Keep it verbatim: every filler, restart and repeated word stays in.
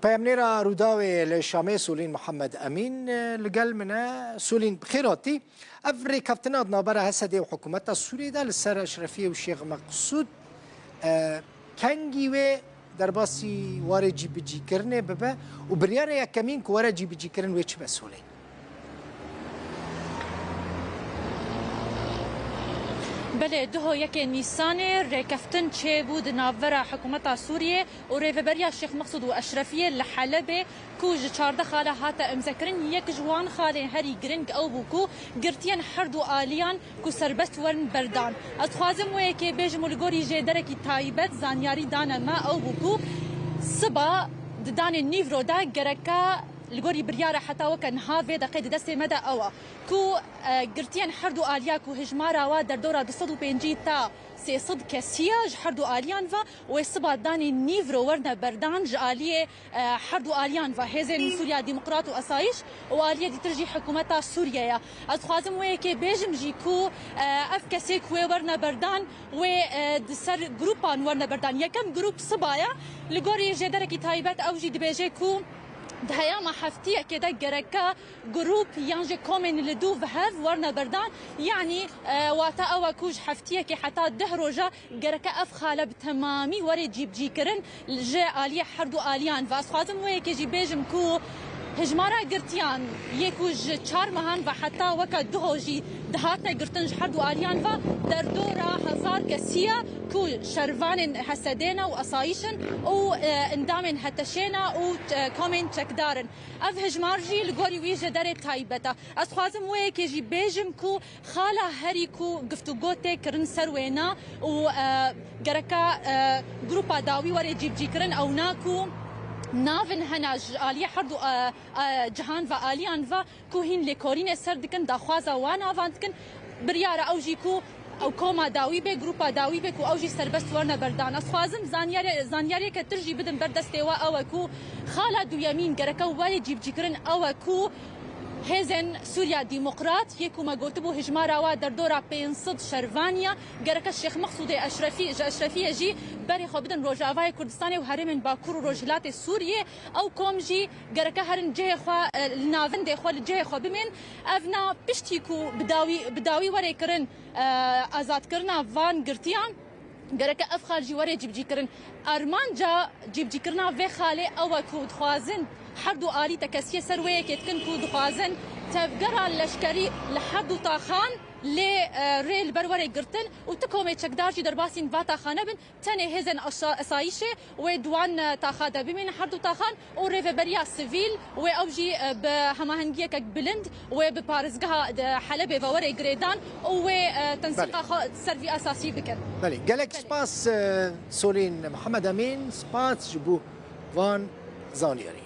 Peyamnêra Rûdawê li Şamê Solîn Mihemed Emîn, e, li gel min e. Solîn, bi xêr hatî. Ev rêkeftina di navbera H S D û hikûmeta Sûriyê de li ser Eşrefiyê û Şêx Meqsûd, e, kengî wê derbasî warê cîbicîkirinê bibe û biryara yekemîn ku were cîbicîkirin wê çi be, Solîn? Belê, duho yekê Nîsanê rêkeftin çêbû di navbera hikûmeta Sûriyê û Rêveberiya Şêx Meqsûd û Eşrefiyê li Helebê, ku ji çardeh xala hate îmzekirin. Yek ji wan xalên herî giring ew bû ku girtiyên her du aliyan ku serbest werin berdan. Ez dixwazim wê yekê bêjim û li gorî jêderekî taybet zanyarî dane me, ew bû ku siba di danê nîvro de gereka li gorî biryara heta weke niha vê deqê di destê me de ew e ku, e, girtiyên her du aliya ku hijmara wa derdora du sed û pêncî ta sê sed kesî ye ji her du aliyan ve, wê siba danê nîvro werine berdan ji aliyê, e, her du aliyan ve, Hêzên Sûriya Demokrat û Asayiş û aliyê dîtir jî hikûmeta Sûriyê ye. Ez dixwazim wê yekê bêjim jî ku, e, ev kesê ku wê werine berdan, wê, e, di ser grûpan werine berdan. Yekem grûp siba ye, li gorî jêderekî taybet ew jî dibêje ku di heyama heftiyekê de gereke grûp yan jî komên li dû ve hev werine berdan. Yanî, e, wate ew e ku ji heftiyekê heta deh roja gereke ev xale bi temamî were cîbicîkirin ji aliyê her du aliyan ve. Ez dixwazim wê yekê jî bêjim ku hijmara girtiyan yê ku ji çar mehan ve heta weke duho jî dihatine girtin ji her du aliyan ve derdora hezar kesî ye ku şervanên H S D ne û Asayiş in û, e, endamên H T Şê ne û, e, komên çekdar in. Ev hejmar jî li gorî wî jêderê taybet e. Ez dixwazim wê yekê jî bêjim ku xala herî ku giftûgo tê kirin ser wêna û, e, gereka, e, grûpa dawî were cîbicîkirin, ew na ku navin hene ji aliyê her du, e, e, cihan ve aliyan ve ku hîn lêkolînê ser dikin, daxwaza wan avan dikin. Biryara ew jî ku ew koma dawî bê, grûpa dawî bê ku ew jî serbest werine berdan. Ez dixwazim zanyarê-, zanyariyeke tir jî bidim ber destê we, ew e ku xala duyemîn gereke were cîbicîkirin, ew e ku Hêzên Sûriya Demokrat yê ku me gotibû hijmara wa derdora pênc sed şervanî ye, gereke Şêx Meqsûdê Eşrefî, ji Eşrefiyê jî berê xwe bidin Rojavayê Kurdistanê û herêmên Bakur û Rojhilatê Sûriyê. Ew kom jî gereke herin cihê xwe, e, li navendê xwe, li cihê xwe bimên. Ev na piştî ku bi dawî, bi dawî were kirin, e, azadkirina van girtiyan, gereke ev xal jî were cîbicîkirin. Armanca cîbicîkirina vê xalê ew e ku dixwazin her du alî tekesiyê ser wê yekê dikin ku dixwazin tevgera leşkerî li her du taxan lê, e, rê li ber were girtin û ti komê çekdar jî derbasî va taxa nebin. Tenê hêzên aşa-, esayîşê wê di wan, e, taxa de bimînin, her du taxan û rêveberiya sivîl wê ew jî, e, bi hemahengiyekek bilind wê bi parêzgeha, e, Helebê ve were girêdan û wê, e, tensîqa Belê. xwe ser vî esasî bikin. Belê, gelek Belê. spas, e, Solîn Mihemed Emîn, spas ji bo van zaniyarî.